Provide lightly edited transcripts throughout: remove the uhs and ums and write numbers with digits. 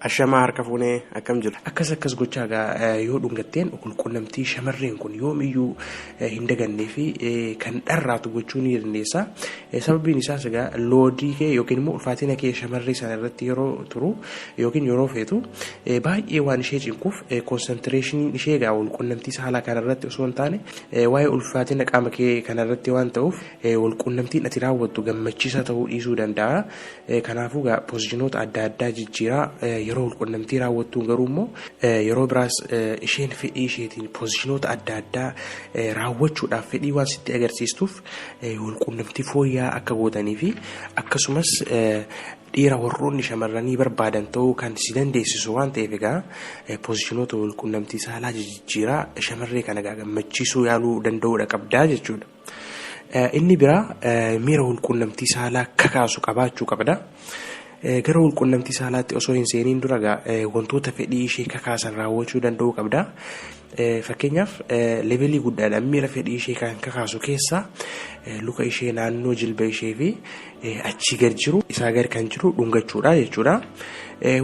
Ashamaa harka fuunee, akkam jiru? Akkas akkas gochaa egaa yoo dhungatteen walqunnamtii shamarreen kun yoomiyyuu hin dagannee fi kan dharraatu gochuu ni dandeessa. Sababiin isaas egaa loadii kee yookiin immoo ulfaatina kee shamarree sana irratti yeroo turu yookiin yeroo feetu baay'ee waan ishee cinquuf, concentrationiin ishee egaa walqunnamtii saalaa kanarratti osoo hin taane waa'ee ulfaatina qaama kee kanarratti waan ta'uuf, walqunnamtiin ati raawwattu gammachiisaa ta'uu dhiisuu danda'a. Kanaafuu egaa positionoota adda addaa jijjiiraa yeroo walqunnamtii raawwattu garuu immoo yeroo biraas isheen fedhii isheetiin positionoota adda addaa raawwachuudhaaf fedhii waan sitti agarsiistuuf, walqunnamtii fooyya'aa akka gootanii fi akkasumas dhiira warroonni shamarranii barbaadan ta'uu kan si dandeessisu waan ta'eef, egaa positionoota walqunnamtii saalaa jijjiiraa shamarree kana egaa gammachiisuu yaaluu danda'uudha qabdaa jechuudha. Inni biraa miira walqunnamtii saalaa kakaasu qabaachuu qabda. Gara walqunnamtii saalaatti osoo hin seeniin dura egaa wantoota fedhii ishee kakaasan raawwachuu danda'uu qabda. Fakkeenyaaf, levelii guddaadhaan miira fedhii ishee kan kakaasu keessaa luka ishee naannoo jilba ishee fi achii gad jiru, isaa gad kan jiru dhungachuudha jechuudha.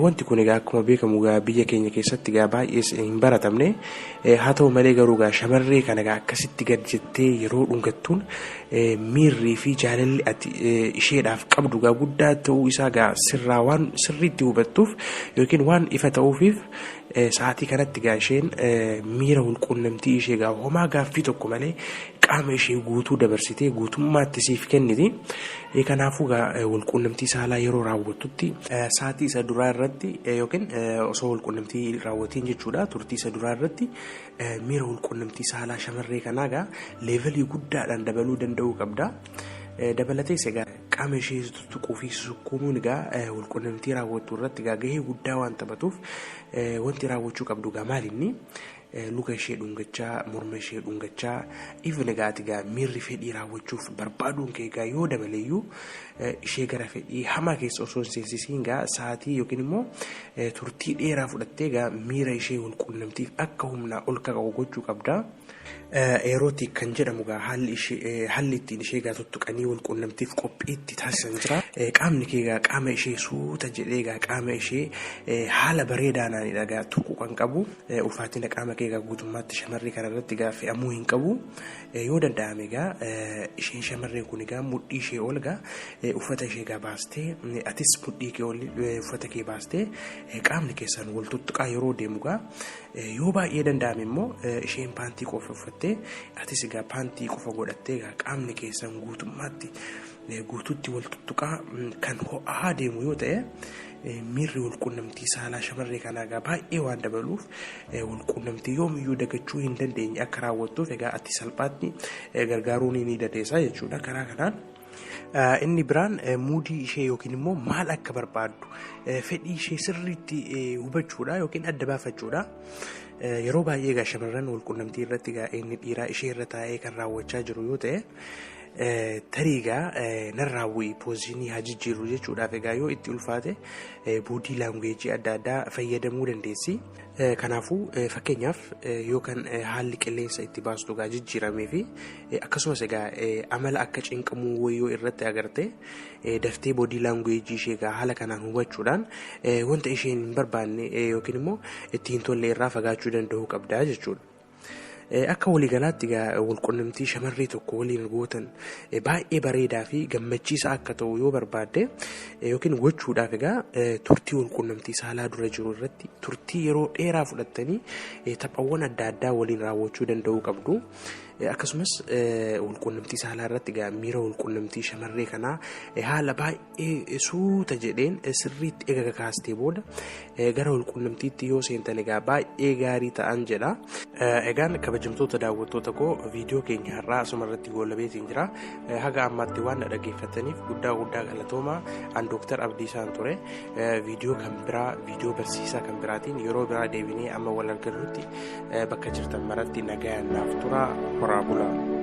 Wanti kun egaa akkuma beekamu egaa biyya keenya keessatti egaa baay'ee hin baratamne. Haa ta'u malee garuu egaa shamarree kana egaa akkasitti gad jettee yeroo dhungattuun miirrii fi jaalalli ati isheedhaaf qabdu egaa guddaa ta'uu isaa egaa sirraa waan sirriitti hubattuuf yookiin waan ifa ta'uufiif, sa'aatii kanatti egaa isheen miira walquunnamtii ishee egaa homaa gaaffii tokko malee qaama ishee guutuu dabarsitee guutummaatti siif kenniti. Kanaafuu egaa walquunnamtii saalaa yeroo raawwattutti sa'aatii isa duraa irratti yookiin osoo walquunnamtii raawwatiin jechuudha, turtii isa duraa irratti miira walquunnamtii saalaa shamarree kanaa egaa levelii guddaadhaan dabaluu danda'uu qabda. Dabalatees egaa qaama ishee tuttuquu fi sukkuumuun egaa walquunnamtii raawwattu irratti egaa gahee guddaa waan taphatuuf, wanti raawwachuu qabdu egaa maalinni luka ishee dhungachaa, morma ishee dhungachaa, even egaa ati egaa miirri fedhii raawwachuuf barbaaduun kee egaa yoo dabaleeyyuu, ishee gara fedhii hamaa keessa osoo hin seensisiin egaa sa'aatii yookiin immoo turtii dheeraa fudhattee egaa miira ishee walquunnamtiif akka humnaa ol kaka'u gochuu qabda. Erotic kan jedhamu egaa haalli ittiin ishee egaa tuttuqanii walquunnamtiif qophiitti taasisan jira. Qaamni kee egaa qaama ishee suuta jedhee egaa qaama ishee haala bareedaanaanidha egaa tuquu kan qabu. Ulfaatina qaama kee egaa guutummaatti shamarree kanarratti egaa fe'amuu hin qabu. Yoo danda'ame egaa isheen shamarreen kun egaa mudhii ishee ol egaa uffata ishee egaa baastee, atis mudhii kee ol uffata kee baastee qaamni keessan wal tuttuqaa yeroo deemu egaa, yoo baay'ee danda'ame immoo isheen paantii qofa uffattee, atis egaa paantii qofa godhattee, egaa qaamni keessan guutummaatti guutuutti wal tuttuqaa kan ho'aa deemu yoo ta'e, miirri walquunnamtii saalaa shamarree kanaa egaa baay'ee waan dabaluuf, walquunnamtii yoomiyyuu dagachuu hin dandeenye akka raawwattuuf egaa ati salphaatti gargaaruu ni dandeessa jechuudha karaa kanaan. Inni biraan moodii ishee yookiin immoo maal akka barbaaddu, fedhii ishee sirriitti hubachuudha yookiin adda baafachuudha. Yeroo baay'ee egaa shamarran walquunnamtii irratti egaa inni dhiiraa ishee irra taa'ee kan raawwachaa jiru yoo ta'e, tarii egaa narraa bu'ii, positionii haa jijjiirru jechuudhaaf egaa yoo itti ulfaate, body languageii adda addaa fayyadamuu dandeessi. Kanaafuu fakkeenyaaf yoo kan haalli qilleensa itti baastu egaa jijjiiramee fi akkasumas egaa amala akka cinqamuu wayyoo irratti agarte, daftee body languageii ishee egaa haala kanaan hubachuudhaan wanta isheen hin barbaanne yookiin immoo itti hin tolle irraa fagaachuu danda'uu qabda jechuudha. Akka waliigalaatti egaa walqunnamtii shamarree tokko waliin gootan baay'ee bareedaa fi gammachiisaa akka ta'u yoo barbaadde yookiin gochuudhaaf, egaa turtii walqunnamtii saalaa dura jiru irratti turtii yeroo dheeraa fudhattanii taphawwan adda addaa waliin raawwachuu danda'uu qabdu. Akkasumas walqunnamtii saalaa irratti egaa miira walqunnamtii shamarree kanaa haala baay'ee suuta jedheen sirriitti eega kakaastee booda gara walqunnamtiitti yoo seentan egaa baay'ee gaarii ta'an jedha. Egaan kabajamtoota daawwattoota koo, viidiyoo keenya har'aa asuma irratti goolabeetiin jira. Haga ammaatti waan na dhaggeeffataniif guddaa guddaa galatooma. An Dooktar Abdiisaan ture. Viidiyoo kan biraa, viidiyoo barsiisaa kan biraatiin yeroo biraa deebinee amma wal argannutti, bakka jirtan maratti nagayaan naaf tura, horaa bulaa.